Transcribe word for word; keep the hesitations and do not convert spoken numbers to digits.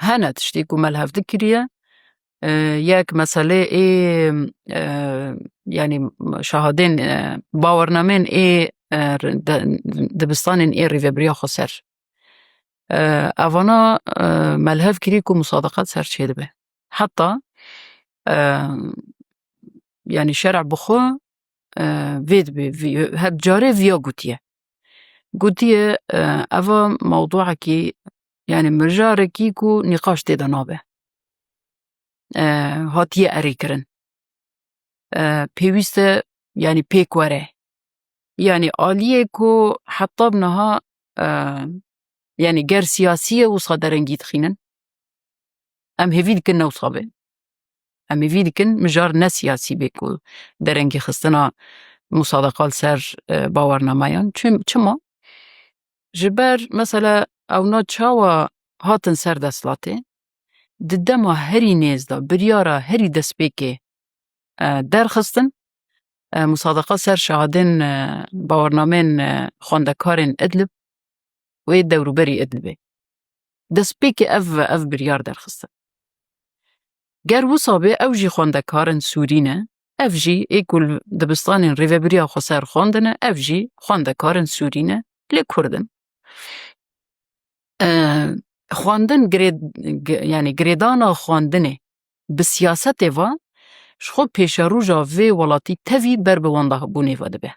hene tiştê ku me li hev dikiriye. E, yek meselê ê, e, yanî şahadên, e, bawernamên ê, e, de-, dibistanên ê rêvebiriya xweser. E, evana, e, me li hev kirî ku musadeqat ser çêdibe. Heta, e, yanî şer'a bi xwe, e, vê dibe, vî-, hep carê viya gotiye. Gotiye, e, eva mewduekî, yanî mijarekî ku nîqaş tê de nabe. E, hatiye erêkirin. E, pêwîst e, yanî pêk were. Yanî aliyê ku heta bi niha, e, yanî ger siyasî ye wisa derengî dixînin. Em hêvî dikin ne wisa be. Em hêvî dikin mijar ne siyasî be ku derengî xistina musadeqa li ser, e, bawernameyan. Çim-, çima? Ji ber, mesela, ewna çawa hatin ser desthilatê, di dema herî nêz de biryara herî destpêkê, e, derxistin, e, musadeqa ser şahadên, e, bawernamên, e, xwendekarên Idlib wê dewrûberî Idlibê. Destpêkê ev, ev biryar derxistin. Ger wisa bê, ew jî xwendekarin Sûrî ne, ev jî ê ku li dibistanên rêvebiriya xweser xwendine, ev jî xwendekarin Sûrî ne, lê Kurd in. E, xwendin girê-, gi-, yanî girêdana xwendinê bi siyasetê ve ji xwe pêşerûja vê welatî tevî ber bi wendabûnê ve dibe.